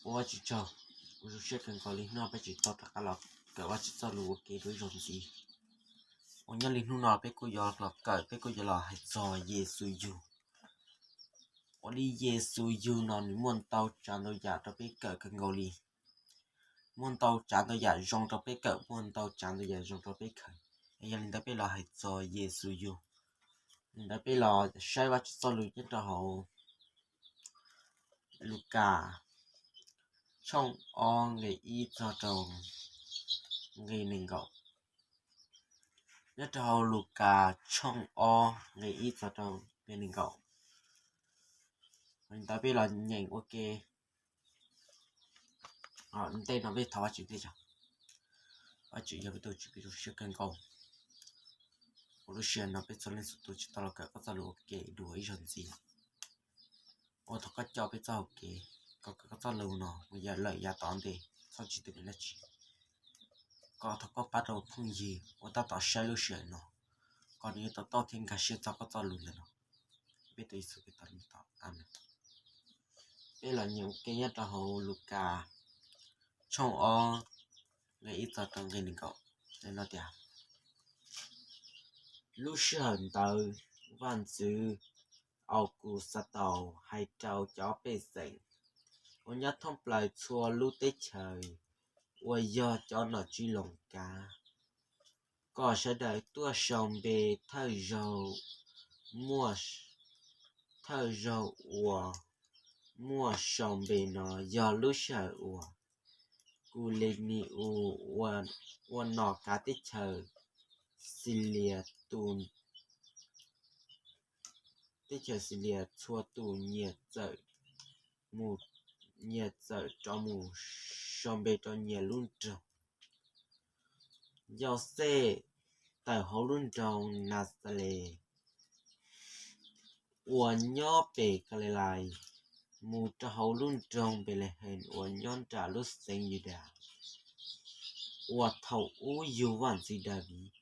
Ua Vajtswv tsaug, ua zoo siab kawg nkaus li hnub no peb tseem tau rov qab los kawm Vajtswv txoj lus ua ke dua ib zaug ntxiv. Uas nyob li hnub no peb kuj yuav los kawm, peb kuj yuav los hais txog Yexus yug. Ua li Yexus yug no nws muaj ntau tsav ntau yam rau peb kawm kawg nkaus li. Muaj ntau tsav ntau yam zoo rau peb kawm, muaj ntau tsav ntau yam zoo rau peb kawm. Yog li ntawd peb los hais txog Yexus yug. Li ntawd peb los saib Vajtswv txoj lus nyob rau hauv Lukas tshooj ob nqe ib txog rau nqe nees nkaum. Nyob rau hauv Lukas tshooj ob nqe ib txog rau nqe nees nkaum. Li ntawd peb los nyeem ua ke. Ntej no peb thov Vajtswv thiab. Vajtswv yog peb tus Tswv, peb zoo siab kawg nkaus. Ua lub sij hawm no peb txhua leej txhua tus tseem tau los kawm koj txoj lus ua ke dua ib zaug ntxiv. Ua thov koj coj peb txoj hau kev, kom kawm koj txoj lus no mus yav lawm yav tom ntej txhob tsis tu dab tsi. Kom thov koj pab rau phooj ywg uas tab tom saib lub sij hawm no, kom nws yuav to taub thiab nkag siab txog koj txoj lus ntawm no. Peb tus Yexus Khetos lub npe thov, amees. Peb los nyeem ua ke nyob rau hauv Lukas tshooj ob nqe ib txog rau nqe nees nkaum. Nws no tias, lub sij hawm ntawd vaj ntxwv Aukuxataus hais rau cov pej xeem uas nyob thoob plaws txhua lub teb chaws uas yog cov nom tswv Loos kav, kom sawv daws tuaj sau npe thawj zaug muaj, thawj zaug uas muaj sau npe no yog lub sij hawm uas Kulinius ua nom kav teb chaws Xilias, teb chaws Xilias txhua tus nyias txawm mus, nyias txawm rov mus sau npe rau nyias lub nroog. Yauxej tawm hauv lub nroog Naxales uas nyob pem Kalilais mus rau hauv lub nroog Npelehees uas nyob nram lub xeev Yudas, uas thaum ub yug vaj ntxwv Daviv.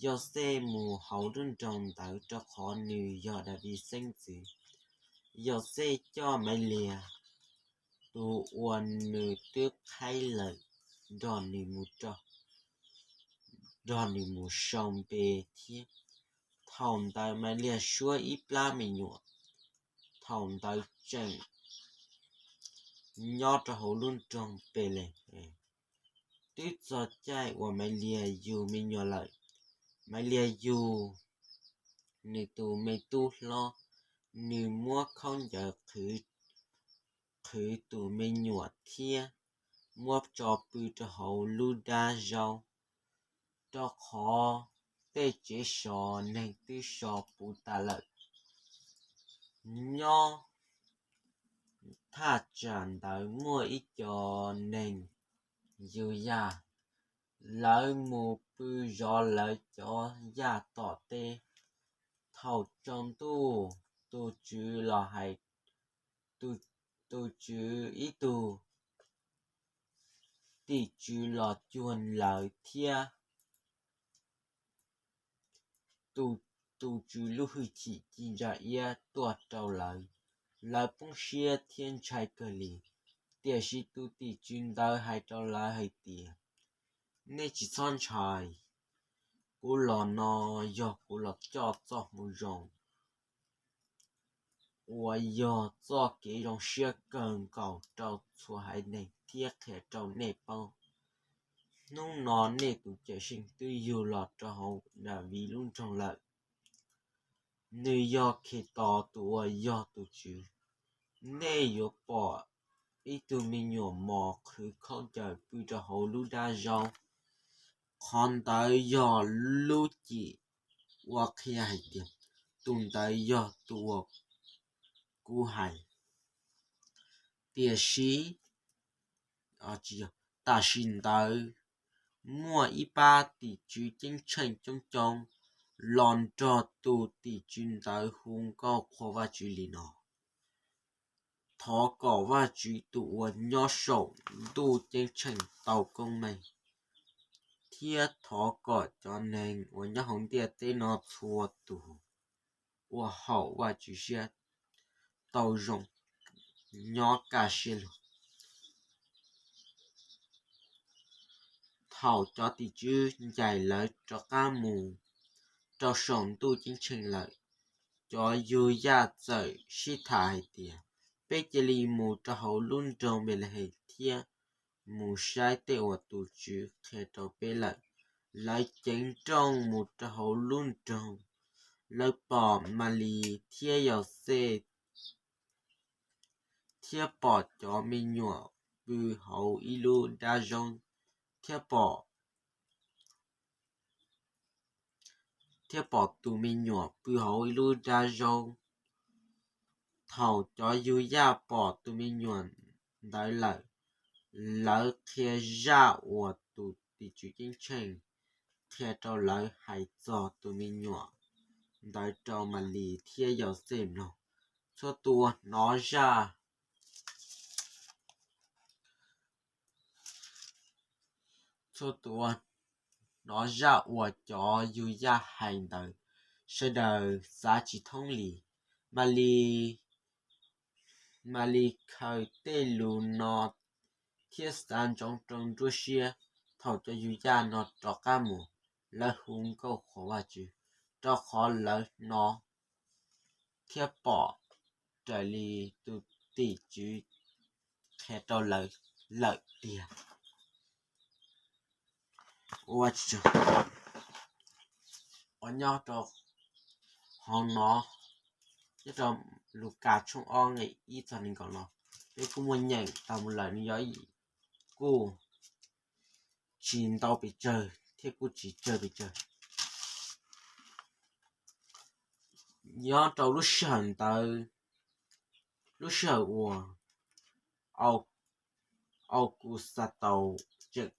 Yauxej mus hauv lub nroog ntawd rau qhov nws yog Daviv xeeb ntxwv. Yauxej coj Maivliag, tus uas nws twb qhaib lawm, nrog nws mus, nrog nws mus sau npe thiab. Thaum ntawd Maivliag suab ib plab me nyuam, thaum ntawd tseem nyob rau hauv lub nroog Npelehees. Twb txog caij uas Maivliag yug me nyuam lawm. Maivliag yug nws tus me tub hlob, nws muab khaub ncaws qhwv tus me nyuam thiab muab tso pw rau hauv lub dab zaub, rau qhov tej tsev so neeg twb so puv tas lawm. Nyob thaj tsam ntawd muaj ib co neeg Yudayas, lawv mus pw zov lawv cov yaj tom teb. Thaum tsaus ntuj tus Tswv los hais, tus Tswv ib tug tim tswv los cuag lawv thiab tus Tswv lub hwj chim ci ntsa iab tuaj rau lawv. Lawv poob siab thiab ntshai kawg li. Tiam sis tus tim tswv ntawd hais rau lawv hais tias, nej tsis txhob ntshai. Kuv los no yog kuv los coj txoj hmoo zoo uas yog txoj kev zoo siab kawg nkaus rau txhua haiv neeg thiab qhia rau nej paub, hnub no nej tus Cawm Seej twb yug los rau hauv Daviv lub nroog lawm. Nws yog Khetos tus uas yog tus Tswv. Nej yuav pom ib tug me nyuam mos qhwv khaub ncaws pw rau hauv lub dab zaub. Qhov ntawd yog lub cim uas qhia hais tias tus ntawd yog tus uas kuv hais. Tiam sis, tam sim ntawd muaj ib pab tim tswv ceeb tsheej coob coob los nrog tus tim tswv ntawd hu nkauj qhuas Vajtswv li no: Thov kom Vajtswv tus uas nyob saum ntuj ceeb tsheej tau koob meej, thiab thov kom cov neeg uas nyob hauv ntiaj teb no txhua tus ua haum Vajtswv siab tau zoo, nyob kaj siab lug. Thaum cov tim tswv ncaim lawv rov qab mus rau saum ntuj ceeb tsheej lawm, cov yug yaj txawm sib tham hais tias, Peb cia li mus rau hauv lub nroog Npelehees thiab mus saib tej uas tus Tswv qhia rau peb lawm. Lawv ceev nrooj mus rau hauv lub nroog. Lawv pom Malis thiab Yauxej thiab pom cov me nyuam pw hauv ib lub dab zaub, thiab pom, thiab pom tus me nyuam pw hauv ib lub dab zaub. Thaum cov yug yaj pom tus me nyuam ntawd lawm, lawv qhia zaj uas tus tim tswv ceeb tsheej qhia rau lawv hais txog tus me nyuam ntawd rau Malis thiab Yauxej mloog. Txhua tus uas hnov zaj, txhua tus uas hnov zaj uas cov yug yaj hais ntawd, sawv daws xav tsis thoob li. Malis, Malis khaws tej lus no thiab xav ntsoov rau nruab siab. Thaum cov yug yaj no rov qab mus, lawv hu nkauj qhuas Vajtswv, rau qhov lawv hnov thiab pom raws li tus tim tswv qhia rau lawv lawm tiag. Ua tsis tseg, uas nyob rau hauv no, nyob rau Lukas tshooj ob nqe ib txog nees nkaum no, peb kuj muaj nyeem tau mus lawm, nws yog kuj tsis ntau pes tsawg thiab kuj tsis tsawg pes tsawg. Nyob rau lub sij hawm ntawd, lub sij hawm uas Au-, Aukuxataus tseem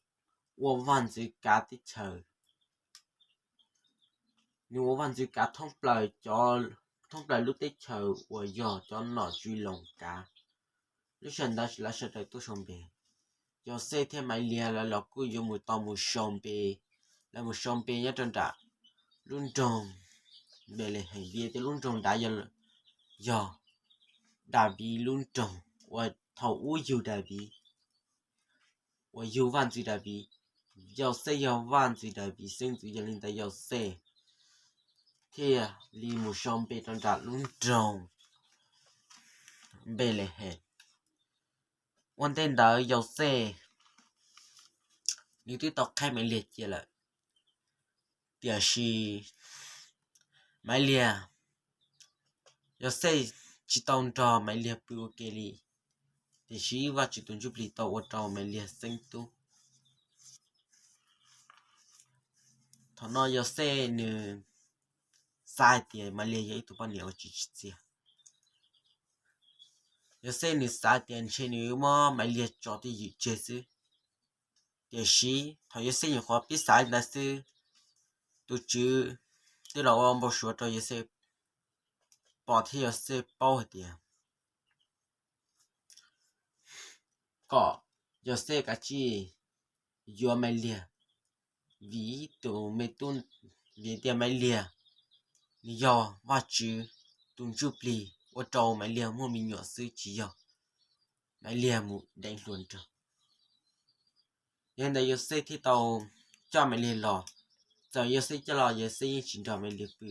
ua vaj ntxwv kav teb chaws, nws ua vaj ntxwv kav thoob plaws cov, thoob plaws lub teb chaws uas yog cov nom tswv Loos kav. Lub sij hawm ntawd lawv sawv daws tuaj sau npe. Yauxej thiab Malis lawv los kuj yuav mus tau mus sau npe. Lawv mus sau npe nyob rau nram lub nroog Npelehees, vim tias lub nroog nrad yog, yog Daviv lub nroog uas thaum ub yug Daviv, uas yug vaj ntxwv Daviv. Yauxej yog vaj ntxwv Daviv xeeb ntxwv, yog li ntawd Yauxej thiaj li mus sau npe rau nram lub nroog Npelehees. Ua ntej ntawd Yauxej nws twb tau qhaib Malis cia lawm, tiam sis Malis, Yauxej tsis tau nrog Malis pw ua ke li, tiam sis Vajtswv tus Ntsuj Plig tau ua rau Malis xeeb tub. Thaum no Yauxej nws xav hais tias Malis yog ib tug poj niam uas tsis tsim txiaj. Yauxej nws xav tias ntshe nws muab Malis tso twj ywm tseg xwb. Tiam sis thaum Yauxej nyuam qhuav pib xav li ntawd xwb, tus Tswv twb los ua npau suav rau Yauxej pom thiab Yauxej paub hais tias kom Yauxej kav tsij yuav Malis, vim tus me tub, vim tias Malis nws yog Vajtswv tus Ntsuj Plig ua rau Malis muaj me nyuam xwb, tsis yog Malis mus deev hluas nraug. Yog li ntawd Yauxej thiaj tau coj Malis los. Txawm Yauxej coj los, Yauxej yeej tsis nrog Malis pw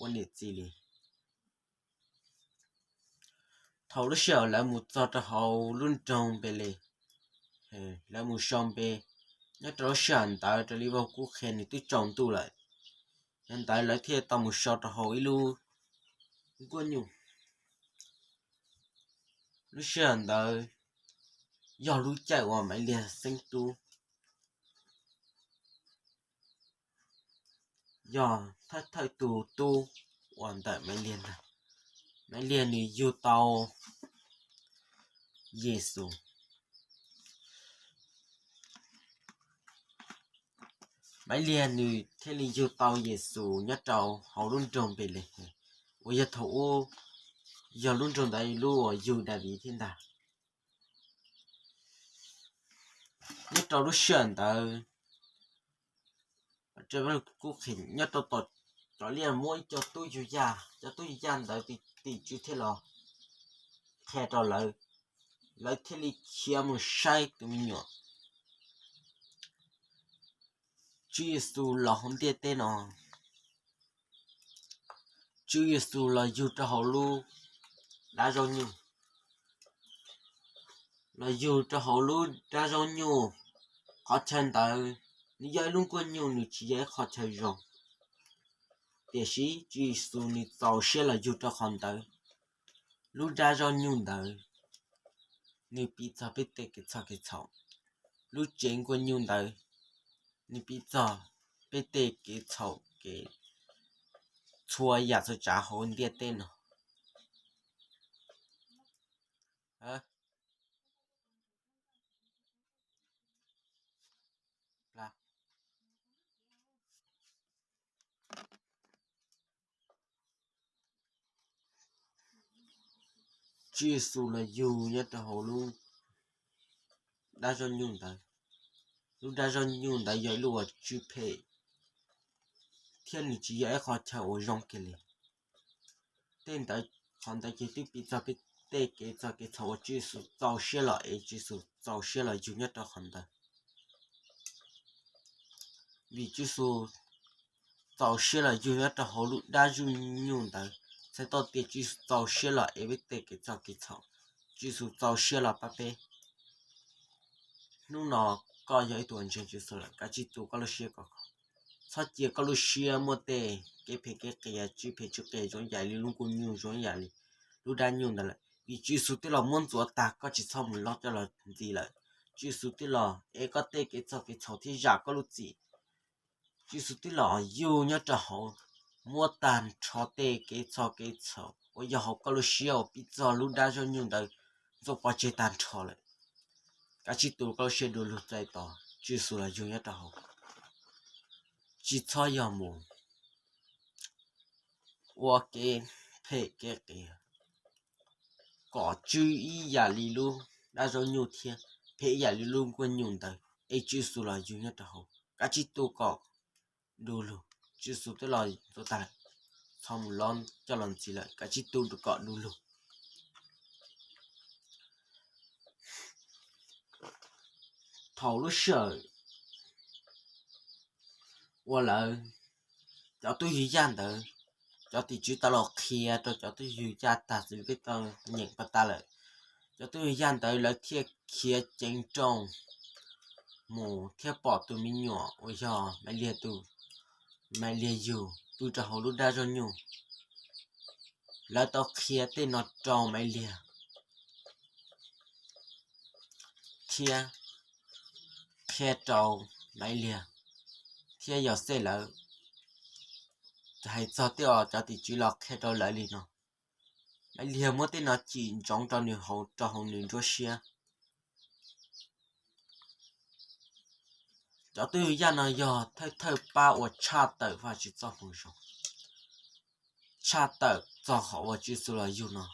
ua niam txiv li. Thaum lub sij hawm lawv mus txog rau hauv lub nroog Npelehees, lawv mus sau npe nyob rau lub sij hawm ntawd, raws li Vajluskub qhia nws twb tsaus ntuj lawm. Yog li ntawd lawv thiaj tau mus sau rau hauv ib lub nkuaj nyuj. Lub sij hawm ntawd yog lub caij uas Malis xeeb tub, yog thawj thawj tus tub uas ntawm Malis ntag. Malis nws yug tau Yexus. Malis nws thiaj li yug tau Yexus nyob rau hauv lub nroog Npelehees, uas yog thaum ub yog lub nroog ntawd lub uas yug Daviv thiab ntag. Nyob rau lub sij hawm ntawd, nyob rau tom cov liaj muab ib co tub yug yaj, cov tub yug yaj ntawd tim tswv thiaj los qhia rau lawv, lawv thiaj li khiav mus saib tus me nyuam. Tswv Yexus los hauv ntiaj teb no, Tswv Yexus los yug rau hauv lub dab zaub nyuj, los yug rau hauv lub dab zaub nyuj. Qhov chaw ntawd nws yog ib lub nkuaj nyuj, nws tsis yog ib qho chaw zoo. Tiam sis Tswv Yexus nws txaus siab los yug rau qhov ntawd. Lub dab zaub nyuj ntawd nws piv txog peb tej kev txhoj kev txhaum. Lub tsev nkuaj nyuj ntawd nws piv txog peb tej kev txhaum kev txhua yam txhua tsav hauv ntiaj teb no. Tswv Yexus los yug nyob rau hauv lub dab zaub nyuj ntawd. Lub dab zaub nyuj ntawd yog ib lub uas tsw phem, thiab nws tsis yog ib qho chaw uas zoo kiag li. Tej ntawd, qhov ntawd ces twb piv txog peb tej kev txhoj kev txhaum uas Tswv Yexus txaus siab los ev, Tswv Yexus txaus siab los yug nyob rau qhov ntawd. Vim Tswv Yexus txaus siab los yug nyob rau hauv lub dab zaub nyuj ntawd, txhais tau tias Tswv Yexus txaus siab los ev peb tej kev txhoj kev txhaum. Tswv Yexus txaus siab los pab peb. Hnub no koj yog ib tug uas ntseeg Tswv Yexus lawm, kav tsij tu koj lub siab kom khov. Txhob cia koj lub siab muaj tej kev phem kev qias, tsw phem tsw qias zoo yam li lub nkuaj nyuj, zoo yam li lub dab nyuj ntawd lawm, vim Tswv Yexus twb los muab ntxuav tag, koj tsis txhob mus lob coj los ntxiv lawm. Tswv Yexus twb los ev koj tej kev txhoj kev txhaum thiab zam koj lub txim. Tswv Yexus twb los yug nyob rau hauv, muab tag nrho tej kev txhoj kev txhaum uas yog hauv koj lub siab uas piv txog lub dab zaub nyuj ntawd ntxuav pov tseg tag nrho lawm. Kav tsij tu koj lub siab du lug txais tos Tswv Yexus los yug nyob rau hauv. Tsis txhob yog mus ua kev phem kev qias kom tsw ib yam li lub dab zaub nyuj thiab phem ib yam li lub nkuaj nyuj ntawd, es Tswv Yexus los yug nyob rau hauv. Kav tsij tu kom du lug, Tswv Yexus twb los ntxuav tag lawm, txhob mus lob coj los ntxiv lawm, kav tsij tu kom du lug. Thaum lub sij hawm uas lawv, cov tub yug yaj ntawd, cov tim tswv tau los qhia rau cov tub yug yaj tag, xws li peb tau nyeem pas tas lawm, cov tub yug yaj ntawd lawv thiaj khiav ceev nrooj mus thiab pom tus me nyuam uas yog Maiv Liag tus, Maiv Liag yug pw rau hauv lub dab zaub nyuj. Lawv tau qhia tej no rau Maiv Liag thiab qhia rau Maiv Liag thiab Yauxej lawv, hais txog tej uas cov tim tswv los qhia rau lawv li no. Maiv Liag muab tej no cim ntsoov rau nws hauv, rau hauv nws nruab siab. Cov tub yug yaj no yog thawj thawj pab uas tshaj tawm Vajtswv txoj moo zoo, tshaj tawm txog qhov uas Tswv Yexus los yug no.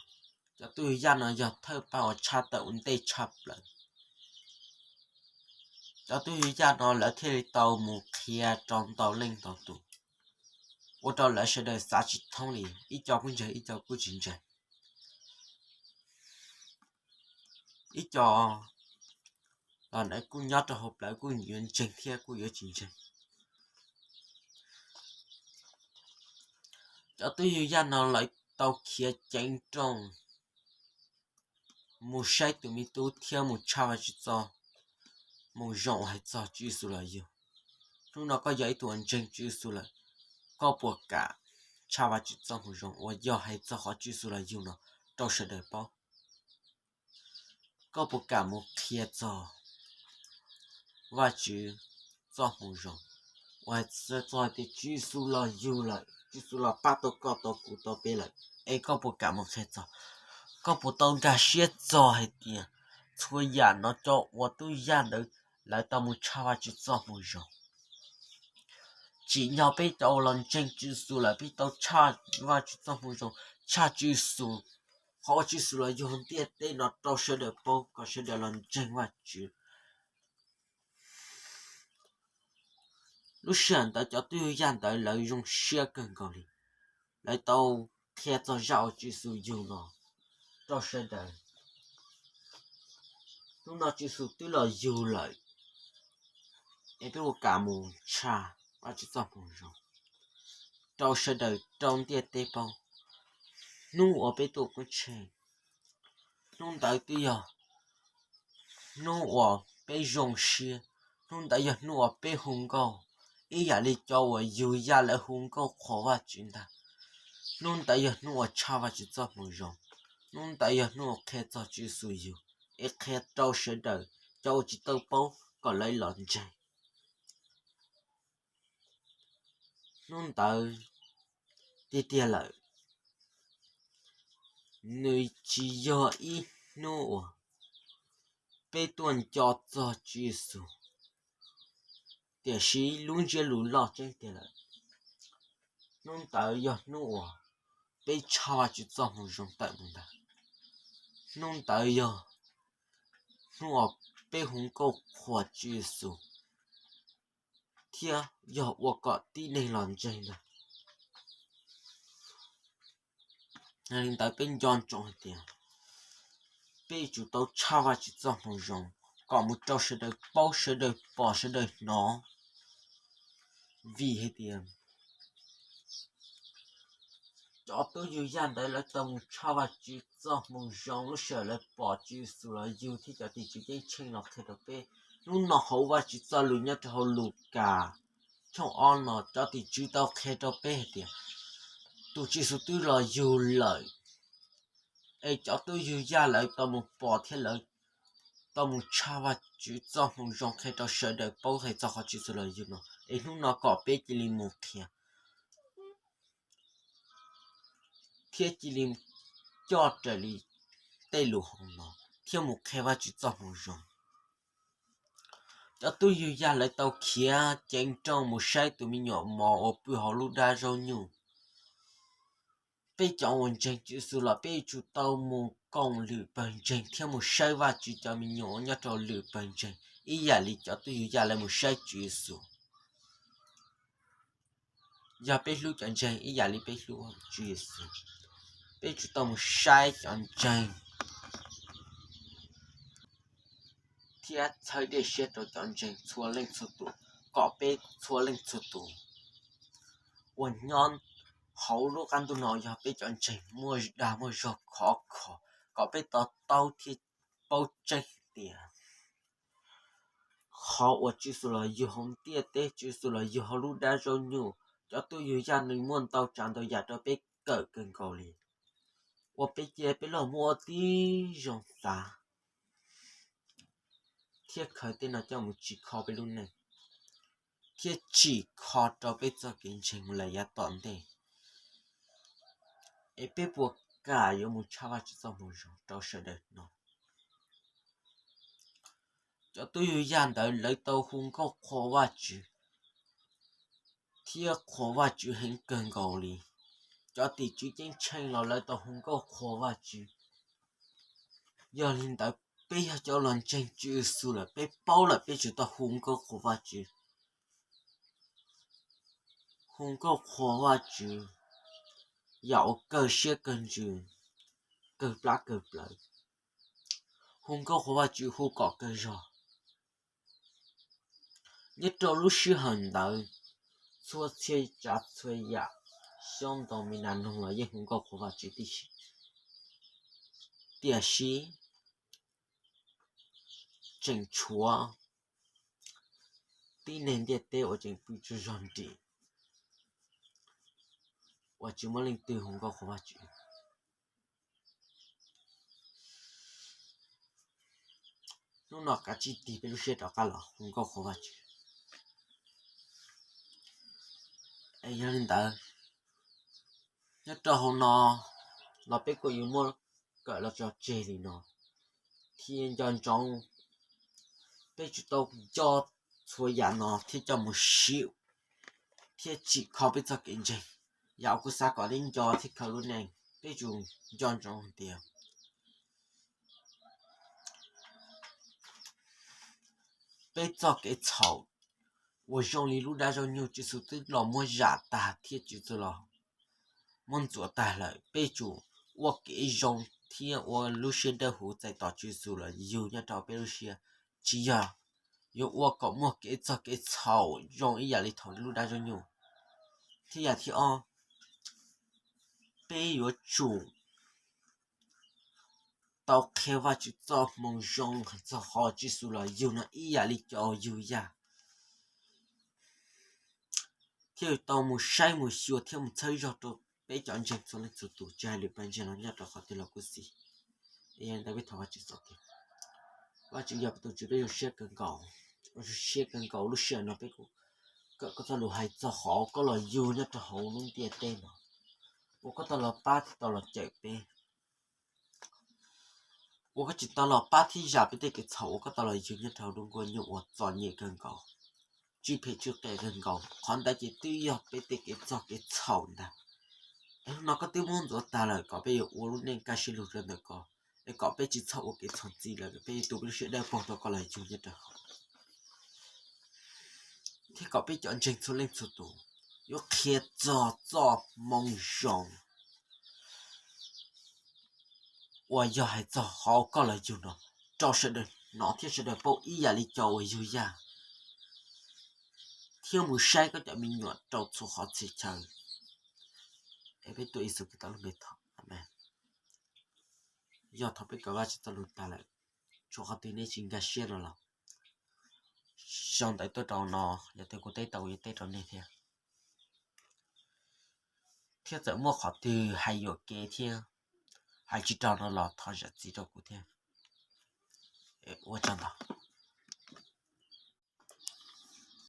Cov tub yug yaj no yog thawj pab uas tshaj tawm ua ntej tshaj plaws. Cov tub yug yaj no lawv thiaj li tau mus qhia rau ntau leej ntau tus, ua rau lawv sawv daws xav tsis thoob li, ib co kuj ntseeg ib co kuj tsis ntseeg. Ib co los ntawd kuj nyob rau hauv plawv, kuj yuav ntseeg thiab kuj yuav tsis ntseeg. Cov tub yug yaj no lawv tau khiav ceev nrooj mus saib tus me tub thiab mus tshaj Vajtswv txoj moo zoo uas hais txog Tswv Yexus los yug. Hnub no koj yog ib tug uas ntseeg Tswv Yexus lawm, koj puas kam tshaj Vajtswv txoj moo zoo uas yog hais txog qhov Tswv Yexus los yug no rau sawv daws paub? Koj puas kam mus qhia txog Vajtswv txoj moo zoo uas hais txog tias Tswv Yexus los yug lawm, Tswv Yexus los pab tau koj tau kuv tau peb lawm, es koj puas kam mus qhia txog? Koj puas tau nkag siab txog hais tias txhua yam no cov uas tub yaj ntawd lawv tau mus tshaj Vajtswv txoj moo zoo? Tsim nyog peb cov uas los ntseeg Tswv Yexus lawm, peb tau tshaj Vajtswv txoj moo zoo, tshaj Tswv Yexus, qhov uas Tswv Yexus los yug ntiaj teb no rau sawv daws paub kom sawv daws los ntseeg Vajtswv. Lub sij hawm ntawd cov tub yaj ntawd lawv zoo siab kawg nkaus li, lawv tau qhia txog zaj uas Tswv Yexus yug no rau sawv daws. Hnub no Tswv Yexus twb los yug lawm, es peb ua kam mus tshaj Vajtswv txoj moo zoo rau sawv daws rau ntiaj teb paub. Hnub uas peb tuaj kub tsheej, hnub ntawd twb yog hnub uas peb zoo siab, hnub ntawd yog hnub uas peb hu nkauj ib yam li cov uas yug yaj lawv hu nkauj qhuas Vajtswv ntag. Hnub ntawd yog hnub uas tshaj Vajtswv txoj moo zoo, hnub ntawd yog hnub uas qhia txog Tswv Yexus yug, es qhia rau sawv daws cov uas tsis tau paub kom lawv los ntseeg. Hnub ntawd tiag tiag lawm, nws tsis yog ib hnub uas peb tuaj nco txog Tswv Yexus, tiam sis lub ntsiab lus loj tseeb tiag lawm, hnub ntawd yog hnub uas peb tshaj Vajtswv txoj moo zoo tawm mus ntag. Hnub ntawd yog hnub uas peb hu nkauj qhuas Tswv Yexus thiab yog ua kom tib neeg los ntseeg ntag. Yog li ntawd peb nco ntsoov hais tias peb yuav tsum tau tshaj Vajtswv txoj moo zoo kom mus rau sawv daws paub, sawv daws pom, sawv daws hnov. Vim hais tias cov tub yug yaj ntawd lawv tau mus tshaj Vajtswv txoj moo zoo lub sij hawm lawv pom Tswv Yexus los yug thiab cov tim tswv ceeb tsheej los qhia rau peb. Hnub no hauv Vajtswv txoj lus nyob rau hauv Lukas tshooj ob no cov tim tswv tau qhia rau peb hais tias tus Tswv Yexus twb los yug lawm, es cov tub yug yaj lawv tau mus pom thiab lawv tau mus tshaj Vajtswv txoj moo zoo qhia rau sawv daws paub hais txog qhov Tswv Yexus los yug no, es hnub no kom peb cia li mus qhia thiab cia li coj raws li tej lus hauv no thiab mus qhia Vajtswv txoj moo zoo. Cov tub yug yaj lawv tau khiav ceev nrooj mus saib tus me nyuam mos uas pw hauv lub dab zaub nyuj. Peb cov uas ntseeg Tswv Yexus los peb yuav tsum tau mus koom lwm pawg ntseeg thiab mus saib Vajtswv cov me nyuam uas nyob rau lwm pawg ntseeg ib yam li cov tub yug yaj lawv mus saib Tswv Yexus. Yog peb hlub cov ntseeg ib yam li peb hlub Tswv Yexus, peb yuav tsum tau mus saib cov ntseeg thiab txhawb dej siab rau cov ntseeg txhua leej txhua tus, kom peb txhua leej txhua tus uas nyob hauv lub qab ntuj no yog peb cov ntseeg muaj dag muaj zog khov kho, kom peb to taub thiab paub tseeb tias qhov uas Tswv Yexus los yug hauv ntiaj teb, Tswv Yexus los yug hauv lub dab zaub nyuj, cov tub yug yaj nws muaj ntau tsav ntau yam rau peb kawm kawg nkaus li, uas peb cia peb los muab ua tib zoo xav thiab khaws tej no coj mus tsim kho peb lub neej thiab tsim kho rau peb txoj kev ntseeg mus lawm yav tom ntej. Es peb puas kam yuav mus tshaj Vajtswv txoj moo zoo rau sawv daws no? Cov tub yug yaj ntawd lawv tau hu nkauj qhuas Vajtswv thiab qhuas Vajtswv heev kawg nkaus li. Cov tim tswv ceeb tsheej los lawv tau hu nkauj qhuas Vajtswv. Yog li ntawd peb yog cov los ntseeg Tswv Yexus lawm, peb paub lawm peb tsum tau hu nkauj qhuas Vajtswv. Hu nkauj qhuas Vajtswv yam uas kawg siab kawg ntsws, kawg plab kawg plawv. Hu nkauj qhuas Vajtswv hu kom kawg zog. Nyob rau lub sij hawm ntawd, txhua txhia tsav txhua yam, xyoob ntoo me nas noog los yeej hu nkauj qhuas Vajtswv tib si. Tiam sis tseem tshuav tib neeg ntiaj teb uas tseem pw tsaug zog nrim, uas tsis muaj leej twg hu nkauj qhuas Vajtswv. Hnub no kav tsij tig peb lub siab rov qab los hu nkauj qhuas Vajtswv. Es yog li ntawd, nyob rau hauv no los peb kuj yuav muab kawm los tso tseg li no, thiab nco ntsoov peb tsum tau nco txhua yam no thiab coj mus siv thiab tsim kho peb txoj kev ntseeg. Yam uas kuv xav kom peb nco thiab khaws lub neej, peb tsum nco ntsoov hais tias peb txoj kev txhaum uas zoo li lub dab zaub nyuj Tswv Yexus twb los muab zam tag thiab Tswv Yexus los muab ntxuav tag lawm. Peb tsum ua kev zoo thiab ua lub siab dawb huv txais tos Tswv Yexus los yug nyob rau peb lub siab, tsis yog yuav ua kom muaj kev txog kev txhaum zoo ib yam li thaum lub dab zoo nyuj. Thiab yam thib ob, peb yuav tsum tau qhia Vajtswv txoj moo zoo hais txog qhov Tswv Yexus los yug no ib yam li cov uas yug yaj, thiab yuav tau mus saib mus xyuas thiab mus txhawb zog rau peb cov ntseeg txhua leej txhua tus, tsis hais lwm pab ntseeg los nyob rau qhov twg los kuj xij. Yog li ntawd peb thov Vajtswv txoj kev. Vajtswv yog peb tus Tswv, peb zoo siab kawg nkaus, zoo siab kawg nkaus lub sij hawm no peb kuj kawm koj txoj lus hais txog qhov koj los yug nyob rau hauv lub ntiaj teb no, ua koj tau los pab thiab tau los cawm peb, ua koj tsis tau los pab thiab zam peb tej kev txhaum, ua koj tau los yug nyob rau hauv lub nkuaj nyuj uas txom nyem kawg nkaus, tsis phem tsis qias kawg nkaus. Qhov ntawd ces twb yog peb tej kev txog kev txhaum ntag. Es hnub no koj twb muab ntxuav tag lawm kom peb yuav ua lub neej kaj siab lug rau ntawm koj, es kom peb tsis txhob ua kev txhaum ntxiv lawm, peb yuav tu peb lub siab dawb paug rau koj los yug nyob rau hauv, thiab kom peb cov ntseeg txhua leej txhua tus yuav qhia txog txoj moo zoo uas yog hais txog qhov koj los yug no rau sawv daws hnov thiab sawv daws paub ib yam li cov uas yug yaj, thiab mus saib koj cov me nyuam rau txhua qhov txhia chaw. Es peb tuav Yexus Khetos lub npe thov, amees. Yog thaum peb kawm Vajtswv txoj lus tag lawm, tshuav qhov twg nej tsis nkag siab no los sau ntawv tuaj rau no, yog tias kuv teb tau kuv yuav teb rau nej thiab. Thiab txawm muaj qhov twg hais yuam kev thiab hais tsis raug no los thov zam txim rau kuv thiab. Ua tsaug ntau.